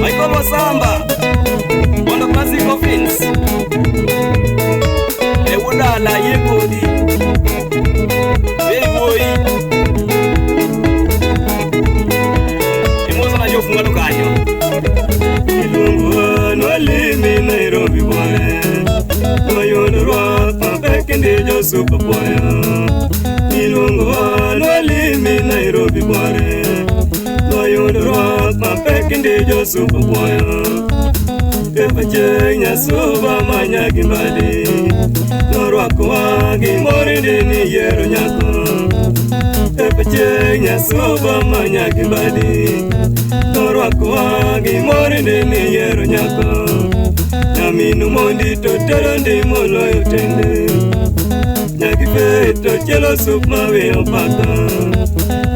Michael Wasamba, Bondo Classic Coffins, Ewudala Yekodi, Beri Imosa na jofu ngado kanyo. Ilungu nwalimi Nairobi bore, Mayondorwa pabekende jo super boy. Ilungu nwalimi Nairobi bore, Mayondorwa pabekende jo super boy. Kepache nyasuba manyagi mbali, Norwako wagi morinde ni yero nyako. Kepache nyasuba manyagi mbali, Norwako wagi morinde ni yero nyako. Nyaminu mondi to tero ndi moloyo tende. Nyagife to chielo sup mawiyo paka.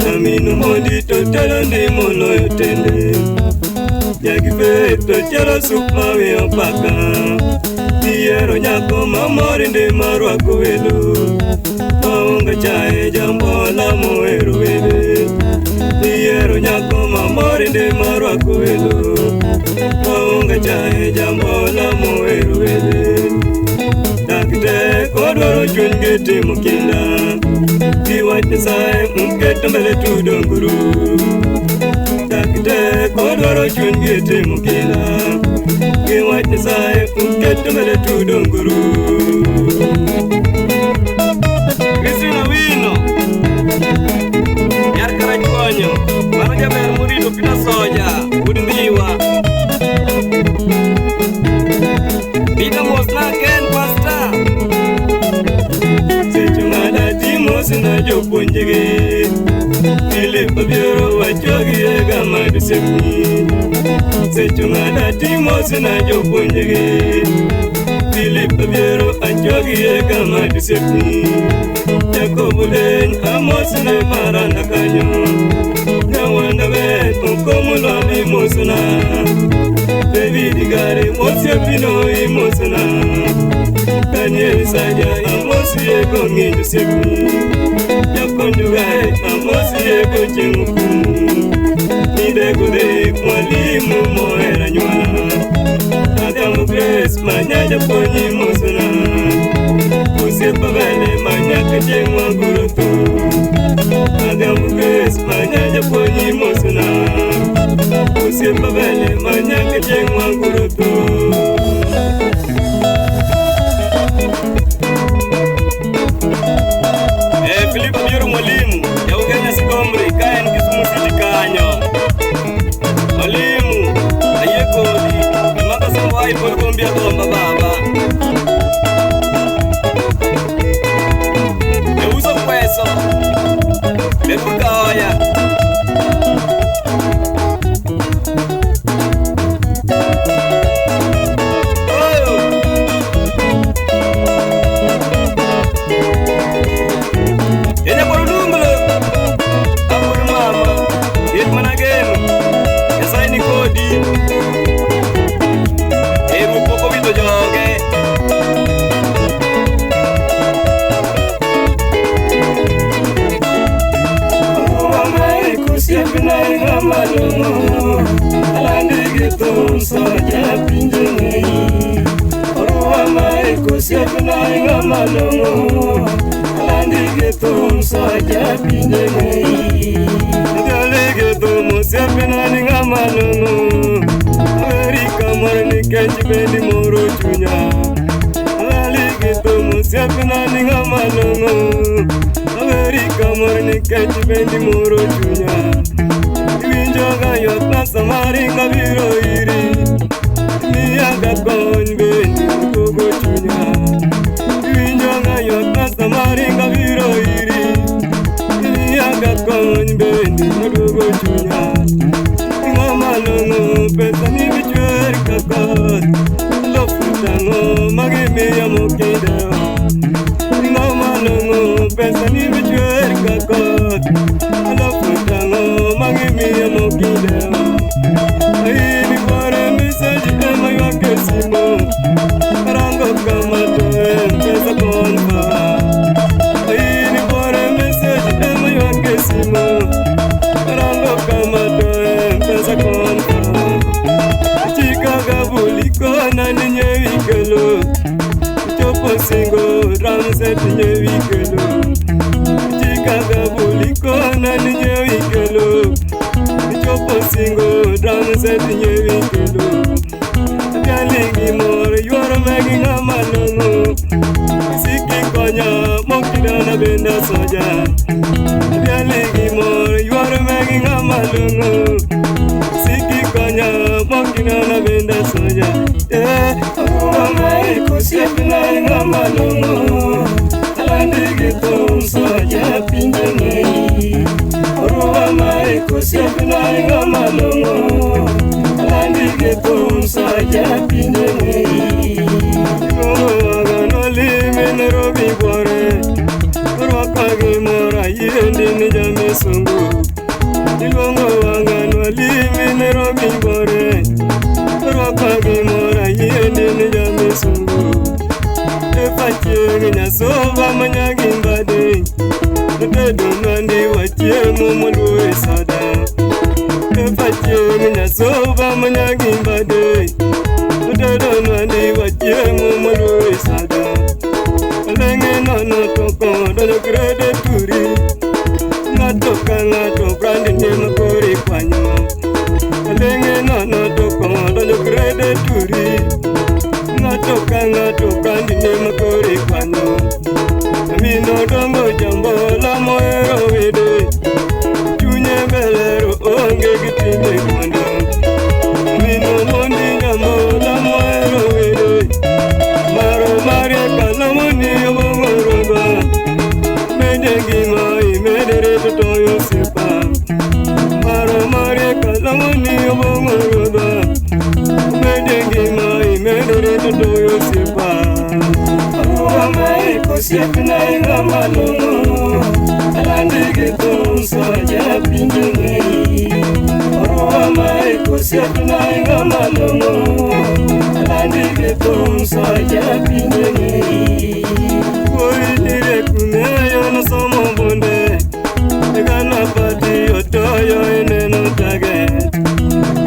Nyaminu mondi to tero ndi moloyo tende. Nyagife to chielo sup mawiyo paka. Iyiero nyako mamor ndi marwako welo. Maonge chae jambola mohero wede. Iyiero nyako mamor ndi marwako welo. Maonge chae jambola mohero wede. Dak tek odwaro chuny gi timo kinda. Giwach Nyasaye mketo mbele tudonguru. Dak tek odwaro chuny gi timo kinda. Giwach Nyasaye mketo mbele tudonguru. Christina Wino Nyar Karachuonyo mano jaber morito Peter Soja wuod Ndhiwa. Peter mosna Ken Pastor. Seche madati mosna jopuonjegi. Philip Obiero wachogi e gama dosiepni. Seche madati mosna jopuonjegi. Philip Obiero achogi e gama dosiepni. Jacobo Deny amosne maranda kanyo. Nyawanda ben okomulwa imosna. David Gare mosiepino imosna. Daniel Saja amosie kong'injo osiepni. Jakonjugae amosie kochieng' okumu. Nidego dhi mwalimu mohero anyuola. Adhiambo Grace manya japuonj imosna. Osiepa bende manyaka chieng' waguro thum. Adhiambo Grace manya japuonj imosna. Osiepa bende manyaka chieng' waguro thum. Philip Obiero mwalimu ya Ugenya Sikomri ka en Kisumu City kanyo. Mwalimu ayie kodi imako sombo ai pod gombi agomba baba. Euso kweso bedo kaoya. Alandi getum soja pinje ngei. Robi Bore Orwaka gimoro ayiendi ni jamisungu Iluongo wanga nwalimi ni Robi Bore Orwaka gimoro ayiendi ni jamisungu Efa chieng' nyasova manyagi mbade Otedo nwandi wachiemo moluo e soda Efa chieng' nyasova manyagi mbade Otedo nwandi wachiemo moluo e soda Alenge nono to kodo grede turi Ng'ato ka ng'ato brandi ne makore kwanyo Alenge nono to kodo grede turi Ng'ato ka ng'ato brandi ne makore kwanyo Amino dongo jambola mohero wede Chunye belero onge gi timbe mondo Amino mondi jambola mohero wede Maro marie kalamo ni obong'o Mede ngima imede reto toyo osiepa Maro marie kalamo ni obong'o Mede ngima imede reto toyo osiepa Osiepna ng'ama long'o Alandi gi thum soja pinje ng'eyi Orwa maik osiepna ng'ama long'o Alandi gi thum soja pinje ng'eyi Wuoyi dire kung'eyo nosomo bunde Gana pati otoyo ineno target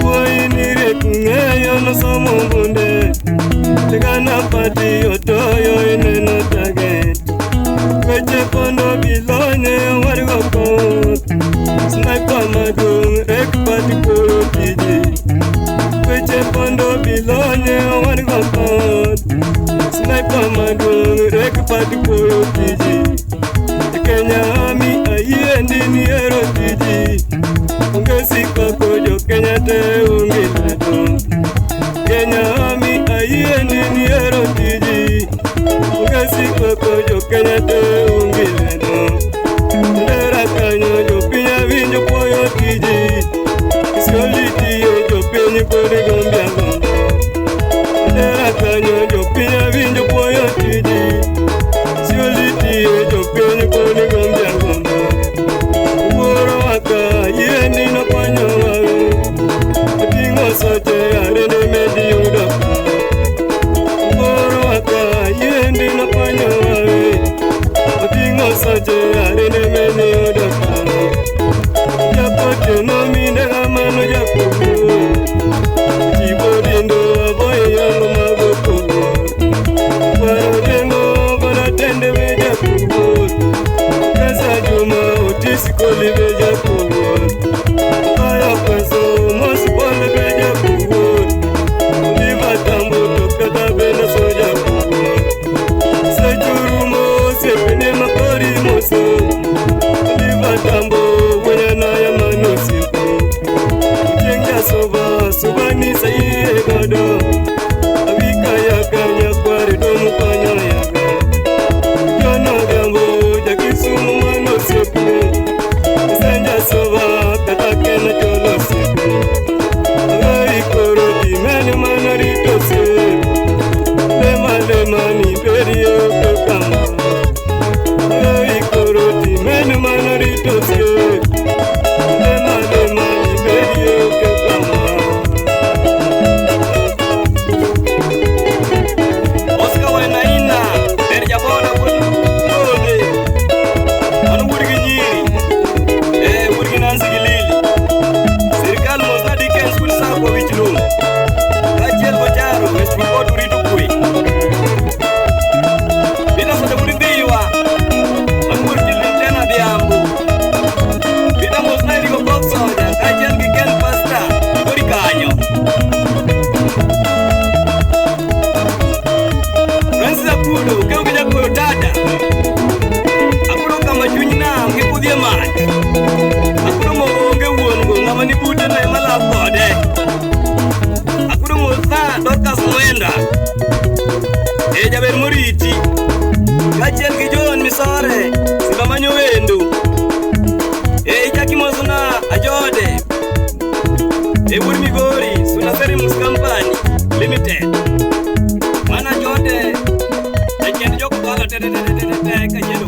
Wuoyi dire kung'eyo nosomo bunde Gana pati otoyo ineno target Weche pondo bilonye wargo koth Sniper maduong' rek pati koro tiji Weche pondo bilonye wargo koth Sniper maduong' rek pati koro tiji Kenya ami ayiendi ni hero tiji Onge sikoko jo Kenya te onge lwedo Kenya ami ayiendi ni hero tiji Onge sikoko jo Kenya te onge lwedo Ndera kanyo jopiny awinjo puoyo tiji Isioli tiyo jopiny pod gombi agomba Ndera kanyo jopiny awinjo puoyo tiji Isioli tiyo jopiny pod gombi agomba Wuoro waka yiendi nokonyo wawe Oting'o soche arende medi yudo Wuoro waka yiendi nokonyo wawe Oting'o soche arende medi yudo Jakotieno mine kamano jakobo Chibo dindo aboye yango mago kobo Kwaro dengo koda tende be jakobo Kesa Juma otisi koli be jakobo Kaya kweso mosi pole be jakobo Liva tambo tokata bena so jakobo Sechurumo sepene makori moso Liva tambo wenyana ya mano siku Jenga soba subani saye godo Awika yaka nyakware domu konyo yaka Jono gambo jakisumu mano siku Senja soba kata kena cholo siku Agai koro timene mana rito siku Lema lema ni berio kama Agai koro timene mana rito siku Lema lema ni berio kama Oscar Wainaina, ber jaboda wuod Gode. Mano wuod gi nyiri. Wuod gi Nancy gi Lily. Sirkal mosna Dickens wuod Sakwa wich lum. Kaachiel gocharo West Pokot urito kwe. Peter Soja wuod Ndhiwa. Mano wuod Tilden Adhiambo. Peter mosna Eric Okoth Soja kaachiel gi Ken Pastor Migori kanyo. Francis Akudo, okew gi jakoyo tata. Akudo kama chuny nam gi kudhi e mach. Akudo mogo onge wuon go, ng'ama ni bute no ema law kode. Akudo mosna Dorcas Mwenda. E jaber moriti. Kaachiel gi John Misore, Simba manyo wendo. E ichaki mosna Ajode. E wuod Migori, Suna Serimus Company Limited. Mana Ajode, jachend jok Kogalo te te te te te te.